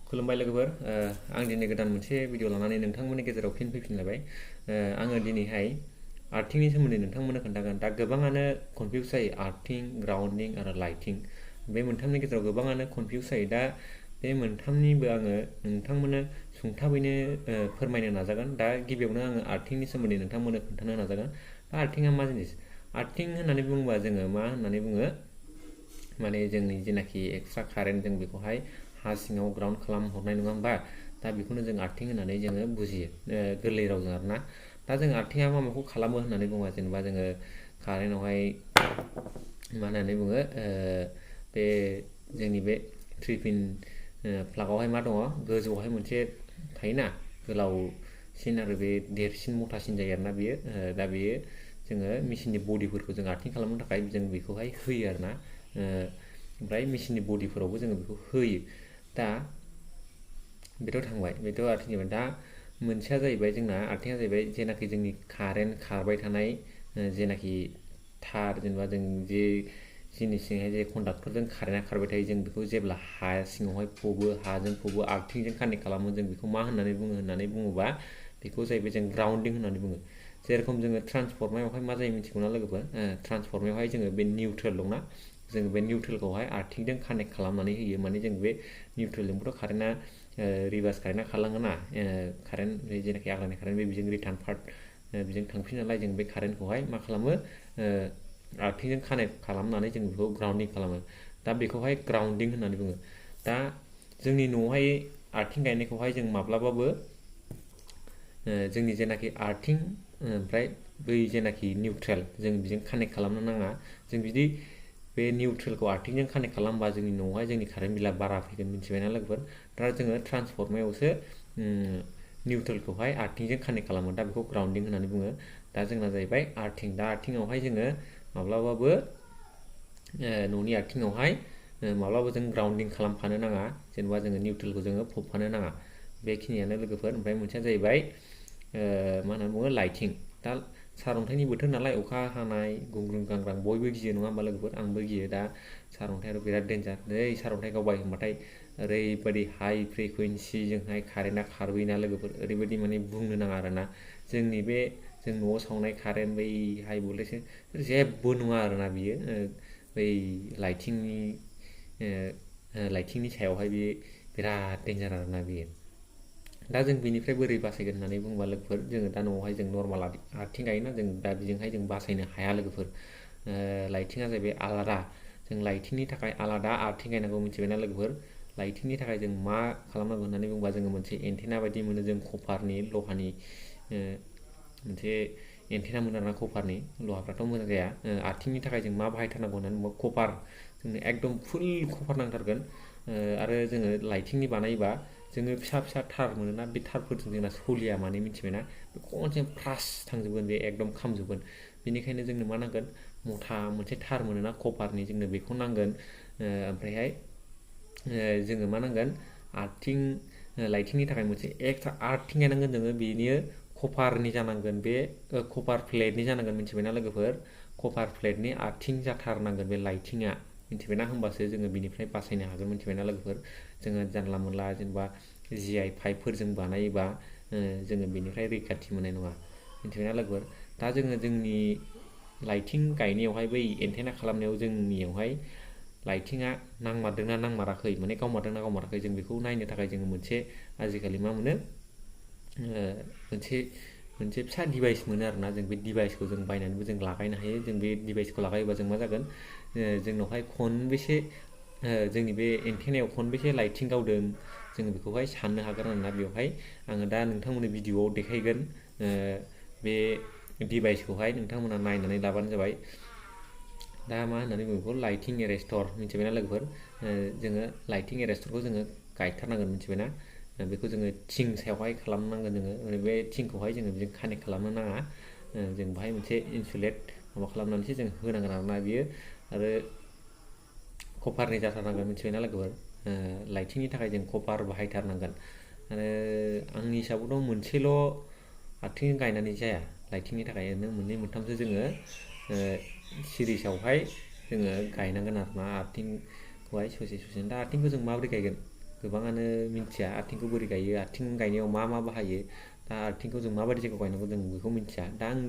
खुलुमबाय लोगोफोर आं दिनै गोदान मोनसे भिडिअ लानानै नोंथांमोननि गेजेराव फिन फैफिनलायबाय आङो दिनैहाय आर्थिंनि सोमोन्दै नोंथांमोननो खोन्थागोन दा गोबाङानो कनफिउज जायो आर्थिं ग्राउन्डिं आरो लाइटिं बे मोनथामनि गेजेराव गोबाङानो कनफिउज जायो दा बे मोनथामनिबो आङो नोंथांमोननो सुंथाबैनो फोरमायनो नाजागोन दा गिबियावनो आङो आर्थिंनि सोमोन्दै नोंथांमोननो खोन्थानो नाजागोन दा आर्थिंआ मा जिनिस आर्थिं होननानै बुङोबा जोङो मा होननानै बुङो माने जोंनि जेनाखि एक्सट्रा कारेन्ट जों बेखौहाय हा सिङाव ग्राउन्ड खालामहरनाय नङा होमबा दा बेखौनो जों आर्थिं होननानै जोङो बुजियो गोरलै रावजों आरोना दा जों आर्थिंआ माखौ खालामो होननानै बुङोबा जेनेबा जोङो कारेन्टआवहाय मा होननानै बुङो बे जोंनि बे 3 पिन प्लागआवहाय मा दङ गोजौआवहाय मोनसे थायोना गोलावसिन आरो बे देरसिन मथासिन जायो आरोना बेयो दा बेयो जोङो मेसिननि बडिफोरखौ जों आर्थिं खालामनो थाखाय जों बेखौहाय होयो आरोना ओमफ्राय मेसिननि बडिफोरावबो जोङो बेखौ होयो दा बेथ' थांबाय बेथ' आर्थिं जाबाय दा मोनसेया जाहैबाय जोंना आर्थिंआ जाहैबाय जेनाखि जोंनि कारेन्ट खारबाय थानाय जेनाखि थार जेनेबा जों जे जिनिसजोंहाय जे कन्डाक्टरजों कारेन्टआ खारबाय थायो जों बेखौ जेब्ला हा सिङावहाय फबो हाजों फबो आर्थिंजों कानेक्ट खालामो जों बेखौ मा होननानै बुङोबा बेखौ जाहैबाय जों ग्राउन्डिं होननानै बुङो जेरखम जोङो ट्रान्सफर्मायावहाय मा जायो मिथिगौना लोगोफोर ट्रान्सफर्मायावहाय जोङो बे निउट्रेल दंना जों बे निउट्रेलखौहाय आर्थिंजों कानेक्ट खालामनानै होयो माने जों बे निउट्रेलजोंबोथ' कारेन्टआ रिभार्स कारेन्टआ खारलाङोना कारेन्ट जेनाखि आग्लायनाय कारेन्ट बे बेजों रिटार्न पार्ट बेजों थांफिन नालाय जों बे कारेन्टखौहाय मा खालामो आर्थिंजों कानेक्ट खालामनानै जों बेखौ ग्राउन्डिं खालामो दा बेखौहाय ग्राउन्डिं होननानै बुङो दा जोंनि न'आवहाय आर्थिं गायनायखौहाय जों माब्लाबाबो जोंनि जेनाखि आर्थिं ओमफ्राय बै जेनाखि निउट्रेल जों बेजों कानेक्ट खालामनो नाङा जों बिदि बे निउट्रेलखौ आर्थिंजों कानेक्ट खालामबा जोंनि न'आवहाय जोंनि कारेन्ट बिला बारा फैगोन मिथिबायना लोगोफोर दा जोङो ट्रान्सफर्मायावसो निउट्रेलखौहाय आर्थिंजों कानेक्ट खालामो दा बेखौ ग्राउन्डिं होननानै बुङो दा जोंना जाहैबाय आर्थिं दा आर्थिंआवहाय जोङो माब्लाबाबो न'नि आर्थिंआवहाय माब्लाबाबो जों ग्राउन्डिं खालामफानो नाङा जेनेबा जोङो निउट्रेलखौ जोङो फबफानो नाङा बेखिनियानो लोगोफोर ओमफ्राय मोनसेया जाहैबाय मा होनना बुङो लाइटिं दा सारअन्थाइनि बोथोर नालाय अखा हानाय गुंग्रुं गांग्रां बयबो गियो नङा होमबा लोगोफोर आंबो गियो दा सारअन्थाइआथ' बिराद डेन्जार सारअन्थाइ गावबाय होनबाथाय ओरैबायदि हाइ फ्रिकुवेन्सिजोंहाय कारेन्टआ खारबोयोना लोगोफोर ओरैबायदि माने बुंनो नाङा आरोना जोंनि बे जों न'आव सावनाय कारेन्ट बै हाइ भल्टेज जेबो नङा आरोना बियो बै लाइटिंनि सायावहाय बे बिराद डेन्जार आरोना बियो दा जों बिनिफ्राय बोरै बासायगोन होननानै बुङोबा लोगोफोर जोङो दा न'आवहाय जों नर्माल आर्थिं गायोना जों दा बेजोंहाय जों बासायनो हाया लोगोफोर लाइटिंआ जाहैबाय आलादा जों लाइटिंनि थाखाय आलादा आर्थिं गायनांगौ मिथिबायना लोगोफोर लाइटिंनि थाखाय जों मा खालामनांगौ होननानै बुङोबा जोङो मोनसे एन्टेना बायदि मोनो जों कपारनि लहानि मोनसे एन्टेना मोनो आरोना कपारनि लहाफ्राथ' मोजां जाया आर्थिंनि थाखाय जों मा बाहायथारनांगौ होननानै बुङोबा कपार जोंनो एकदम फुल कपार नांथारगोन आरो जोङो लाइटिंनि बानायोबा जोङो फिसा फिसा थार मोनोना बे थारफोरजों जोंना सलिया माने मिथिबायना बे खनसे फ्रास थांजोबगोन बे एकदम खामजोबगोन बेनिखायनो जोंनो मा नांगोन मथा मोनसे थार मोनोना कपारनि जोंनो बेखौ नांगोन ओमफ्रायहाय जोङो मा नांगोन आर्थिं लाइटिंनि थाखाय मोनसे एक्सट्रा आर्थिं गायनांगोन जोङो बेनि कपारनि जानांगोन बे कपार प्लेटनि जानांगोन मिथिबायना लोगोफोर कपार प्लेटनि आर्थिं जाथारनांगोन बे लाइटिंआ मिथिबायना होमबासो जोङो बिनिफ्राय बासायनो हागोन मिथिबायना लोगोफोर जोङो जानला मोनला जेनेबा GI पाइपफोरजों बानायोबा जोङो बेनिफ्राय रैखाथि मोननाय नङा मिथिबायना लोगोफोर दा जोङो जोंनि लाइटिं गायनायावहाय बै एन्टेना खालामनायाव जोंनियावहाय लाइटिंआ नांमारदोंना नांमाराखै माने गावमारदोंना गावमाराखै जों बेखौ नायनो थाखाय जोङो मोनसे आजिखालि मा मोनो मोनसे फिसा डिभाइस मोनो आरोना जों बे डिभाइसखौ जों बायनानैबो जों लागायनो हायो जों बे डिभाइसखौ लागायोबा जों मा जागोन जोंनावहाय खनबेसे जोंनि बे एन्टेनायाव खनबेसे लाइटिं गावदों जोङो बेखौहाय साननो हागोन आरोना बेवहाय आङो दा नोंथांमोननि भिडिअआव देखायगोन बे डिभाइसखौहाय नोंथांमोना नायनानै लाबानो जाबाय दा मा होननानै बुङो बेखौ लाइटिं एरेस्टर मिथिबायना लोगोफोर जोङो लाइटिं एरेस्टरखौ जोङो गायथारनांगोन मिथिबायना बेखौ जोङो थिं सायावहाय खालामनांगोन जोङो बे थिंखौहाय जोङो बेजों कानेक्ट खालामनो नाङा जों बाहाय मोनसे इन्सुलेट माबा खालामनानैसो जों होनांगोन आरोना बियो आरो कपारनि जाथारनांगोन मिथिबायना लोगोफोर लाइटिंनि थाखाय जों कपार बाहायथारनांगोन आरो आंनि हिसाबावथ' मोनसेल' आर्थिं गायनानै जाया लाइटिंनि थाखाय ओरैनो मोननै मोनथामसो जोङो सिरिसावहाय जोङो गायनांगोन आरोना आर्थिंखौहाय ससे दा आर्थिंखौ जों माबोरै गायगोन गोबाङानो मिथिया आर्थिंखौ बोरै गायो, आर्थिं गायनायाव मा बाहायो, दा आर्थिंखौ जों माबायदि जायगायाव गायनांगौ जों बेखौ मिथिया। दा आं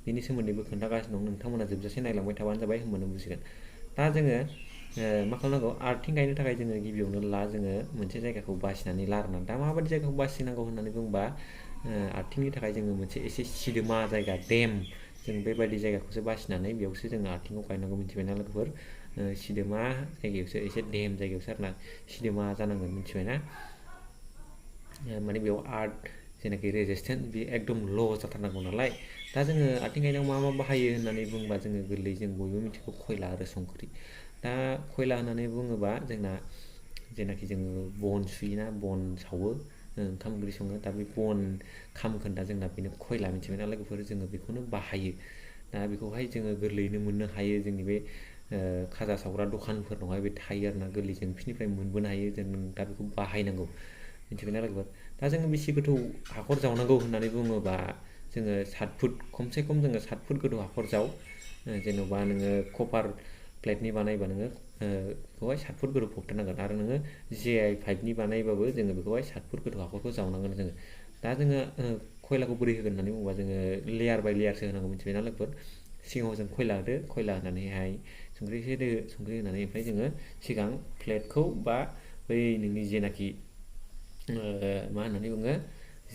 बेनि सोमोन्दैबो खोन्थागासिनो दं, नोंथांमोना जोबजासे नायलांबाय थाबानो जाबाय, होमबानो बुजिगोन। दा जोङो मा खालामनांगौ, आर्थिं गायनो थाखाय जोङो गिबियावनो जोङो मोनसे जायगाखौ बासिनानै ला आरोना। दा माबायदि जायगाखौ बासिनांगौ होननानै बुङोबा आर्थिंनि थाखाय जोङो मोनसे एसे सिदोमा जायगा, देम, जों बेबायदि जायगाखौसो बासिनानै बेयावसो जोङो आर्थिंखौ गायनांगौ, मिथिबायना लोगोफोर? सिदोमा जायगायावसो, एसे देम जायगायावसो आरोना, सिदोमा जानांगोन, मिथिबायना? माने बेयाव जेनाखि रेजिस्टेन्स बे एकदम ल' जाथारनांगौ नालाय। दा जोङो आर्थिं गायनायाव मा बाहायो होननानै बुङोबा जोङो गोरलै, जों बयबो मिथिगौ, खयला आरो संख्रि। दा खयला होननानै बुङोबा जोंना जेनाखि जोङो बन सुयोना, बन सावो, ओंखाम ओंख्रि सङो, दा बे बन खामखोन्दा जोंना बेनो खयला, मिथिबायना लोगोफोर? जोङो बेखौनो बाहायो। दा बेखौहाय जोङो गोरलैयैनो मोननो हायो, जोंनि बे खाजा सावग्रा दखानफोरनावहाय बे थायो आरोना, गोरलै जों बिसोरनिफ्राय मोनबोनो हायो। जों दा बेखौ बाहायनांगौ, मिथिबायना लोगोफोर? दा जोङो बेसे गोथौ हाखर जावनांगौ होननानै बुङोबा जोङो 7 फुट, खमसे खम जोङो 7 फुट गोथौ हाखर जाव। जेन'बा नोङो कपार प्लेटनि बानायबा नोङो बेखौहाय 7 फुट गोथौ फबथारनांगोन, आरो नोङो GI पाइपनि बानायबाबो जोङो बेखौहाय 7 फुट गोथौ हाखरखौ जावनांगोन जोङो। दा जोङो खयलाखौ बोरै होगोन होननानै बुङोबा जोङो लेयार बाय लेयारसो होनांगौ, मिथिबायना लोगोफोर? सिगाङाव जों खयला होदो, खयला होनानैहाय संख्रि एसे होदो, संख्रि होनानै ओमफ्राय जोङो सिगां प्लेटखौ बा बै नोंनि जेनाखि मा होननानै बुङो,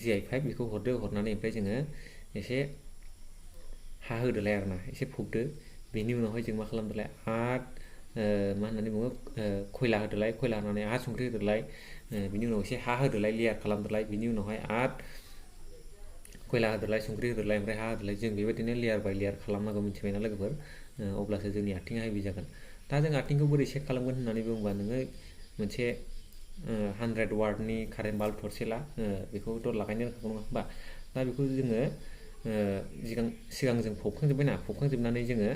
GI पाइप, बेखौ हरदो, हरनानै ओमफ्राय जोङो एसे हा होदोलाय आरोना, एसे फबदो। बेनि उनावहाय जों मा खालामदोलाय, मा होननानै बुङो, खयला होदोलाय, खयला होनानै संख्रि होदोलाय, बिनि उनाव एसे हा होदोलाय, लेयार खालामदोलाय, बिनि उनावहाय खयला होदोलाय, संख्रि होदोलाय, ओमफ्राय हा होदोलाय, जों बेबायदिनो लेयार बाय लेयार खालामनांगौ, मिथिबायना लोगोफोर? अब्लासो जोंनि आर्थिङा हेभि जागोन। दा जों आर्थिंखौ बोरै चेक खालामगोन होननानै बुङोबा नोङो मोनसे 100 वाटनि कारेन्ट बाल्ब थरसे ला, बेखौथ' लागायनो रोंखागौ नङा होमबा? दा बेखौ जोङो सिगां जों फबखांजोब्बायना, फबखांजोबनानै जोङो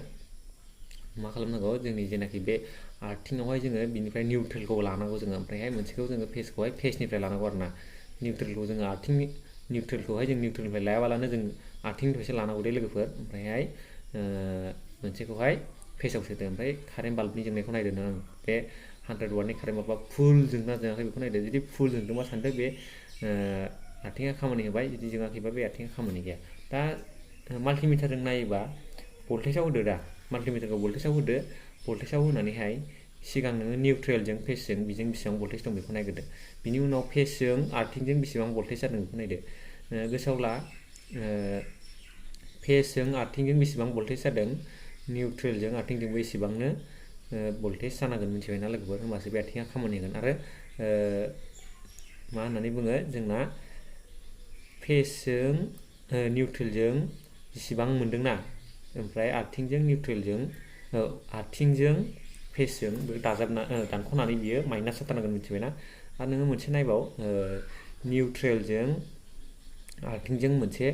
मा खालामनांगौ, जोंनि जेनाखि बे आर्थिङावहाय जोङो बिनिफ्राय निउट्रेलखौ लानांगौ जोङो, ओमफ्रायहाय मोनसेखौ जोङो फेसनिफ्राय लानांगौ आरोना। निउट्रेलखौ जोङो निउट्रेलनिफ्राय लायाबालानो जों आर्थिंनिफ्रायसो लानांगौ दे लोगोफोर। ओमफ्रायहाय मोनसेखौहाय फेसाव सोदो, ओमफ्राय कारेन्ट बाल्बनि जोंनायखौ नायदो नों, बे 100 वाटनि कारेन्ट बाल्बा फुल जोंना जोङाखै बेखौ नायदो। जुदि फुल जोंदोंबा सानदो बे आर्थिङा खामानि होबाय, जुदि जोङाखैबा बे आर्थिङा खामानि गैया। दा माल्टिमिटारजों नायोबा भल्टेजाव होदो, दा माल्टिमिटारखौ भल्टेजाव होदो, भल्टेजाव होनानैहाय सिगां नोङो निउट्रेलजों फेसजों बेजों बेसेबां भल्टेज दं बेखौ नायग्रोदो। बिनि उनाव फेसजों आर्थिंजों बेसेबां भल्टेज जादों बेखौ नायदो। गोसोआव ला, फेसजों आर्थिंजों बेसेबां भल्टेज जादों, निउट्रेलजों आर्थिंजोंबो एसेबांनो भल्टेज जानांगोन, मिथिबायना लोगोफोर? होमबासो बे आर्थिङा खामानि होगोन। आरो मा होननानै बुङो, जोंना फेसजों निउट्रेलजों जेसेबां मोनदोंना, ओमफ्राय आर्थिंजों फेसजों दानख'नानै बियो माइनास जाथारनांगोन, मिथिबायना? आरो नोङो मोनसे नायबाव, निउट्रेलजों आर्थिंजों मोनसे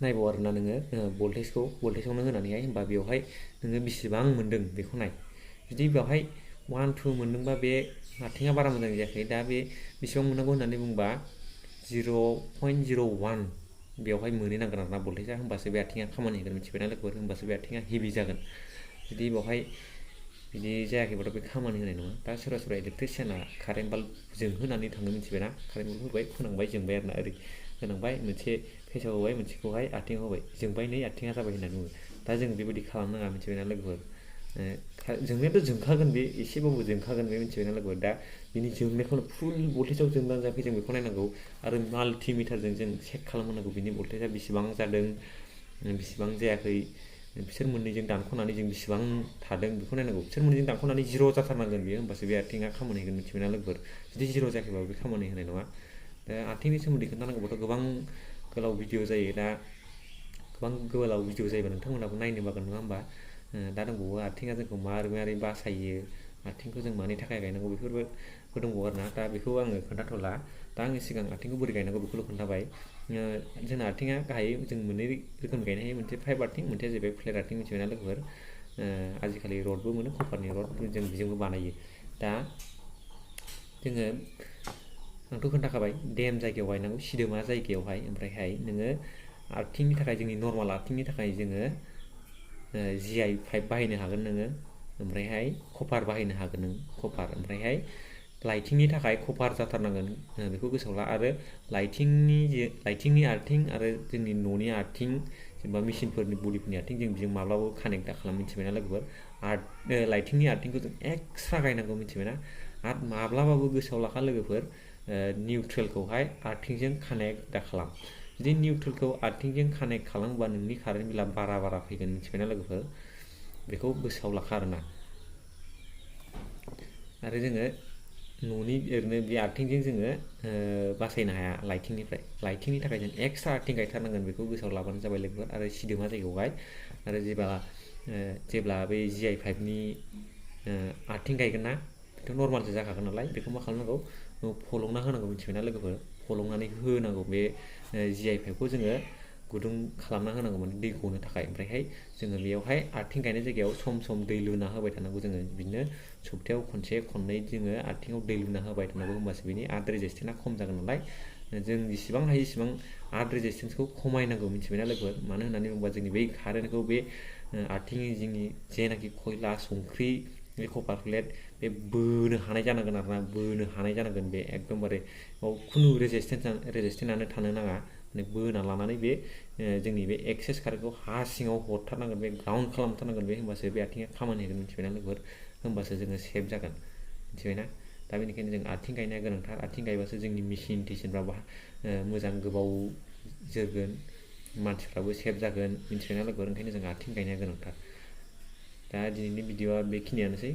नायबाव आरोना नोङो भल्टेजावनो होनानैहाय, होमबा बेवहाय नोङो बेसेबां मोनदों बेखौ नाय। जुदि बेवहाय 1, 2 मोनदोंबा बे आर्थिङा बारा मोजां जायाखै। दा बे बेसेबां मोननांगौ होननानै बुंबा 0.01 बेवहाय मोनहैनांगोन आरोना भल्टेजा, होमबासो बे आर्थिङा खामानि होगोन, मिथिबायना लोगोफोर? होमबासो बे आर्थिङा हेभि जागोन। जुदि बेवहाय बिदि जायाखैबाथ' बे खामानि होनाय नङा। दा सोरबा सोरबा इलेक्ट्रिसियाना कारेन्ट बाल्ब जोंहोनानै थाङो, मिथिबायना? कारेन्ट बाल्ब होबाय, फोनांबाय, जोंबाय आरोना, ओरै होनांबाय, मोनसे फेसाव होबाय, मोनसेखौहाय आर्थिङाव होबाय, जोंबाय, नै आर्थिङा जाबाय होननानै बुङो। दा जों बेबायदि खालामनाङा, मिथिबायना लोगोफोर? जोंनायाथ' जोंखागोन, बे एसेबाबो जोंखागोन, बे मिथिबायना लोगोफोर? दा बिनि जोंनायखौनो फुल भल्टेजाव जोंना जायाखै जों बेखौ नायनांगौ, आरो माल्टिमिटारजों जों चेक खालामनांगौ बिनि भल्टेजा बेसेबां जादों, बेसेबां जायाखै। बिसोर मोननैजों दानख'नानै जों बेसेबां थादों बेखौ नायनांगौ। बिसोर मोननैजों दानख'नानै 0 जाथारनांगोन बेयो, होमबासो बे आर्थिङा खामानि होगोन, मिथिबायना लोगोफोर? जुदि 0 जायाखैबा बे खामानि होनाय नङा। दा आर्थिंनि सोमोन्दै खोन्थानांगौबाथ' गोबां गोलाव भिडिअ जायो। दा गोबां गोलाव भिडिअ जायोबा नोंथांमोनहाबो नायनो बागोन, नङा होमबा? दा दंबावो आर्थिङा जोंखौ मारै बासायो, आर्थिंखौ जों मानि थाखाय गायनांगौ, बेफोरबो दंबावो आरोना। दा बेखौ आङो खोन्थाथ'ला। दा आङो सिगां आर्थिंखौ बोरै गायनांगौ बेखौल' खोन्थाबाय। जोंना आर्थिङा गाहायै जों मोननै रोखोमनि गायनो हायो, मोनसे पाइप आर्थिं, मोनसेया जाहैबाय फ्लेट आर्थिं, मिथिबायना लोगोफोर? आजिखालि रडबो मोनो, कपारनि रड, जों बेजोंबो बानायो। दा जोङो, आंथ' खोन्थाखाबाय, देम जायगायाव गायनांगौ, सिदोमा जायगायावहाय। ओमफ्रायहाय नोङो आर्थिंनि थाखाय, जोंनि नर्माल आर्थिंनि थाखाय जोङो GI पाइप बाहायनो हागोन नोङो, ओमफ्रायहाय कपार बाहायनो हागोन नों, कपार। ओमफ्रायहाय लाइटिंनि थाखाय कभार जाथारनांगोन बेखौ गोसोआव ला आरो लाइटिंनि आर्थिं आरो जोंनि न'नि आर्थिं जेनेबा मेसिनफोरनि बडिफोरनि आर्थिं जों बेजों माब्लाबाबो कानेक्ट दा खालाम मिथिबायना लोगोफोर लाइटिंनि आर्थिंखौ जों एक्सट्रा गायनांगौ मिथिबायना आरो माब्लाबाबो गोसोआव लाखा लोगोफोर निउट्रेलखौहाय आर्थिंजों कानेक्ट दा खालाम जुदि निउट्रेलखौ आर्थिंजों कानेक्ट खालामोबा नोंनि कारेन्ट बिला बारा फैगोन मिथिबायना लोगोफोर बेखौ गोसोआव लाखा आरोना आरो जोङो न'नि ओरैनो बे आर्थिंजों जोङो बासायनो हाया लाइटिंनि थाखाय जों एक्सट्रा आर्थिं गायथारनांगोन बेखौ गोसोआव लाबानो जाबाय लोगोफोर आरो सिदोमा जायगायावहाय आरो जेब्ला बै GI5नि आर्थिं गायगोन ना बेथ' नर्मालसो जाखागोन नालाय बेखौ मा खालामनांगौ फलंना होनांगौ मिथिबायना लोगोफोर फलंनानै होनांगौ बे GI5खौ जोङो गुदुं खालामना होनांगौ माने दै गनो थाखाय ओमफ्रायहाय जोङो बेयावहाय आर्थिं गायनाय जायगायाव सम दै लुना होबाय थानांगौ जोङो बिदिनो सप्तायाव खनसे खननै जोङो आर्थिंआव दै लुना होबाय थानांगौ होमबासो बिनि आर्थ रेजिस्टेन्सआ खम जागोन नालाय जों जेसेबां हायो एसेबां आर्थ रेजिस्टेन्सखौ खमायनांगौ मिथिबायना लोगोफोर मानो होननानै बुङोबा जोंनि बै कारेन्टखौ बे आर्थिंनि जोंनि जेनाखि खयला संख्रि बे कपार प्लेट बे बोनो हानाय जानांगोन आरोना बोनो हानाय जानांगोन बे एकदमबारे खुनु रेजिस्टेन्सआनो थानो नाङा माने बोना लानानै बे जोंनि बे एक्सेस कारेन्टखौ हा सिङाव हरथारनांगोन बे ग्राउन्ड खालामथारनांगोन बे होमबासो बे आर्थिंआ खामानि होगोन मिथिबायना लोगोफोर होमबासो जोङो सेफ जागोन मिथिबायना दा बेनिखायनो जों आर्थिं गायनाया गोनांथार आर्थिं गायबासो जोंनि मेसिन टिसिनफ्राबो मोजां गोबाव जोरगोन मानसिफ्राबो सेफ जागोन मिथिबायना लोगोफोर ओंखायनो जों आर्थिं गायनाया गोनांथार दा दिनैनि भिडिअआ बेखिनियानोसै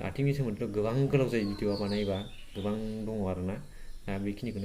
आर्थिंनि सोमोन्दैथ' गोबां गोलाव जायो भिडिअआ बानायबा गोबां दङ आरोना दा बेखिनिखौनो